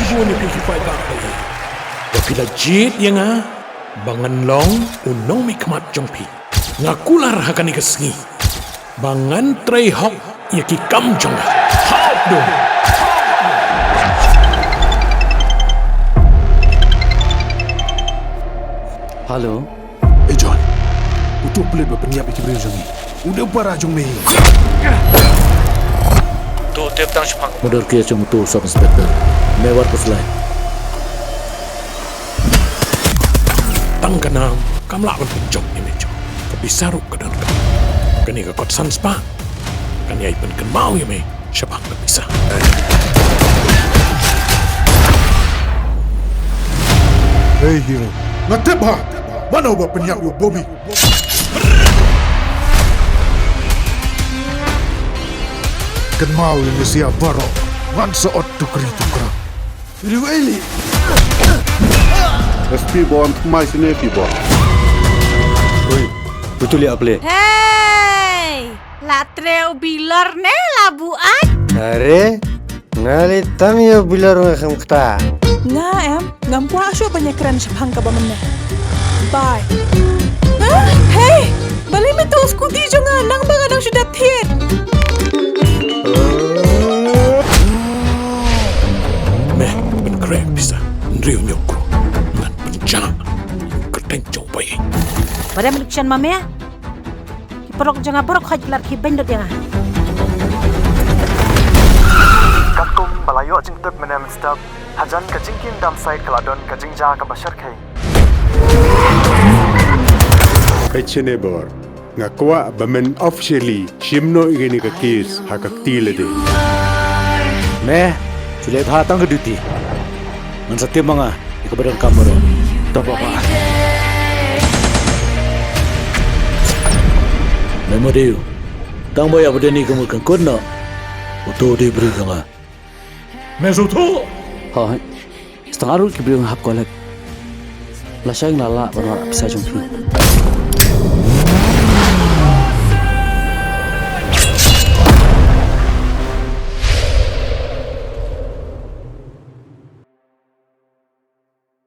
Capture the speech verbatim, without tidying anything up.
Bun ïa phi ki paidbah ba ïeit. Ba phi la jied ïa nga ba ngan long u nongmihkhmat jong phi. Nga kular ha kane ka sngi ba ngan trei hok ïa ki kam jong nga. Hok dum. Hello. Eh John, uto u pulit ba pynïap ïa ki briew jong ngi u dei u para jong me. To tip tang shaphang murder case jong uto u sub inspector. Me wat khuslai. Tang ka nam kam lah ban pynjop ïa me John. Ka pisa ruh ka donkam. Kane ka kot san spah kan ïai pynkynmaw ïa me shaphang ka pisa. Hei hero, nga tip ha mano ba pynïap ïa u Bobby. Kynmaw ïa nga sha baroh, ngan sa ot tukri tukra. Riu Eli. S P Bon, mai sini P Bon. Oi, betul ya Aple. Hei! La trei u bilor ne la buaid? Are, nga lei tang ïa u bilor nga kham kta. Nga em, ngam kwah shuh ban ïakren shaphang kaba mynne. Bye. Ah, hei! Balei me tuh scooty jong nga nang ba nga dang shu dep thied? Me, pynkhreh pisa, hynriew hynñiew klur. Ngan pynjah kyrteng jong u paidbah. Ba dei me duk shen ma me? Ki paralok jong nga baroh khoit ki la khie beiñ lut ïa nga. Katkum ba la ïoh jingtip mynne mynstep, hajan ka jingkieñ dam sait ka la don ka jingjia kaba shyrkhei. Peit shane bor, nga kwah ba men officially shim noh ïa kane ka case ha ka kti lade. Me, shu leh bha tang ka duty. Ngan sa tim ma nga ïa kaba donkam baroh. To papa. Me Madiu, tang ba ïa ba dei ni ka mut kan kut noh. Uto u dei briew jong nga. Me shu thuh. Hooid. Sa tang ar ngut ki briew nga hap collect. Lashai nga la lah ban wad pisa jong phi.